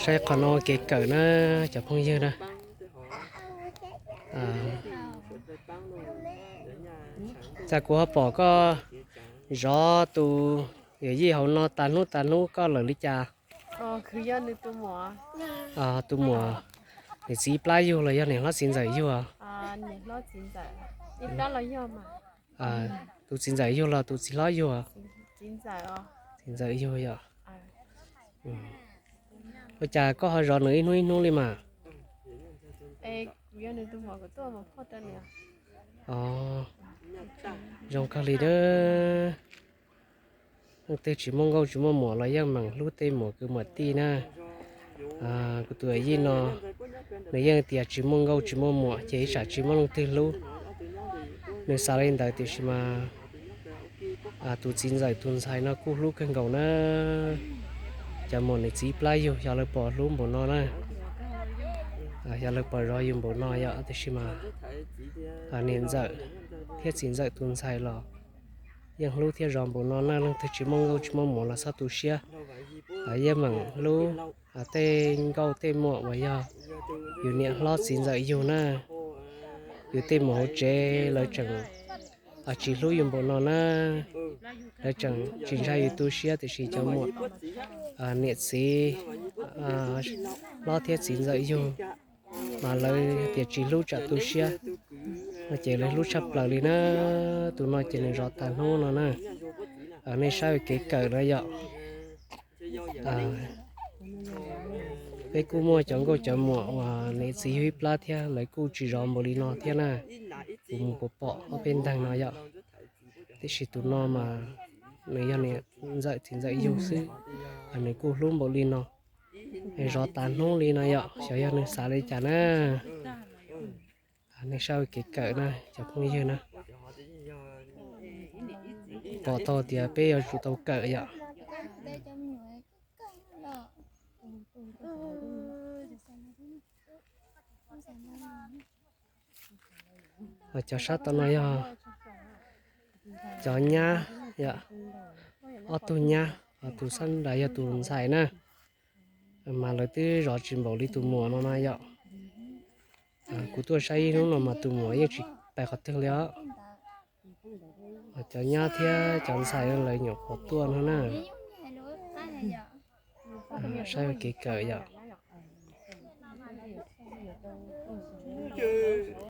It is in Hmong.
Saib qhov no kev kawm na, cov phooj ywg na. Cas kuv ho pom koj zov tus yawm yij hauv no tas hnub tas hnub koj lawm li cas? Tus muam, niam txiv ib plab yug los yog niam hlob txiv ntxawm yug? Tus txiv ntxawm yug los tus txiv hlob yug? Txiv ntxawm yug yom. Ua cas koj ho zov nws ib hnub ib hnub li mas? Zoo kawg li na. Leej twg tsis muaj nkauj tsis muaj muam los yeej meem hlub tej muam kwv muam tij na. Kuv tus yij no nws yeej tias tsis muaj nkauj tsis muaj muam ces ib tsam tsis muaj leej twg hlub. Nws xav li ntawd tiam sis mas tus txiv ntxawm tus ntxhais no kuj hlub kawg nkaus na. Cov muam niam txiv ib plab yug xyov lawv puas hlub npaum no na, xyov lawv puas zov yus npaum no yom. Tiam sis mas niam ntxawm thiab txiv ntxawm tus ntxhais los yeej hlub thiab zov npaum no na. Leej twg tsis muaj nkauj tsis muaj muam los txhob tu siab, yeej meem hlub tej nkauj tej muam uas yog yus niam hlob txiv ntxawm yug na. Yus tej muam hauv tsev lawv tseem tsis hlub yus npaum no na, lawv tseem tsis ntshai yus tu siab tiam sis cov muam niam txiv hlob thiab txiv ntxawm yug mas lawv tias tsis hlub tsam tu siab no ces lawv hlub tshaj plaws li na. Tus no ces nws zov tas hnub no na. Nej saib kev kawm na yom. Peb kuj muaj cov nkauj cov muam uas niam txiv yug ib plab thiab lawv kuj tsis zov npaum li no thiab na. Kuv mus puas pom ob peb nteeg no yom. Tiam sis tus no mas nws yog niam ntxawm txiv ntxawm yug xwb, nws kuj hlub npaum li no, zov tas hnub li no yom. Xyov yog nws xav li cas na. Nej saib kev kawm na cov phooj ywg na. Pom tau tias peb yuav tsum tau kawm yom. Cov sab tom no yog cov nyab yom, ob tug nyab, tus sab nrad yog tus ntxhais na. Mas lawv twb zov tsis npaum li tus muam no na yom. Kuv tuaj saib ib hnub no mas tus muam yeej tsis pais qhov twg li os. Cov nyab thiab cov ntxhais lawv nyuam qhuav tuaj no na. Saib kev kawm yom.